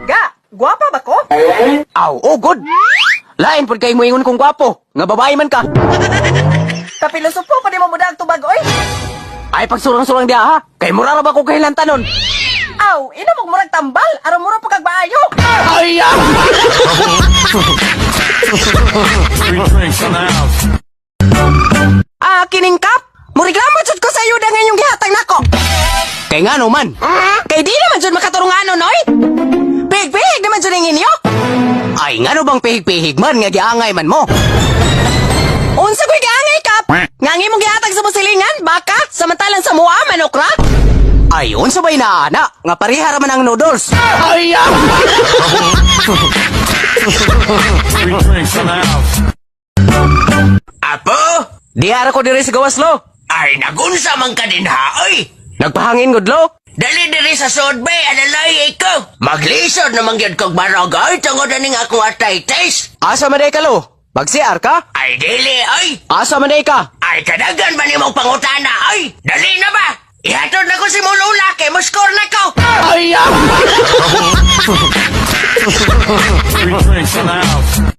Ga, guwapa ba ko? Aw, oh good. Lain pud kay moingon kong gwapo, nga babae man ka. Kapilosopo pa di mo muda ang tubag, oy. Ay pagsurang-surang diha ha. Kay mura ra ba ko kahilantanon? Aw, ina mo murag tambal, aron mura pa kag maayo. Ay! Ah! Free drinks in the house. Ah, kining kap. Muriglamo jud ko sa ayuda nga inyong gihatag nako. Kay ngano man? Kay di naman jud makaturungano, noy. Pihig-pihig naman jud ang inyo. Ay ngano bang pihig-pihig man nga giangay man mo? Unsa ko'y giangay, kap? Nga ang imong gihatag sa musilingan, baka, samantalang sa mua, manok ra? Ay unsa bay naana nga pareha ra man ang noodles? Ay! Ah! Free drinks in the house. Apo? Diha ra ko diri sa gawas, lo. Ay, nagunsa man ka din ha, oy. Nagpahangin gud, lo. Dali diri sa sod bay, alalay ko. Maglisod naman gyud kog barog, oy, tungod aning akong arthritis. Asa man day ka, lo? Mag-CR ka? Ay, dili, oy. Asa man day ka? Ay, kadagan ba nimong pangutana, oy? Dali na ba? Ihatod na ko si Mulula, kay moskor na ko. Ay! Ah! Free drinks in the house.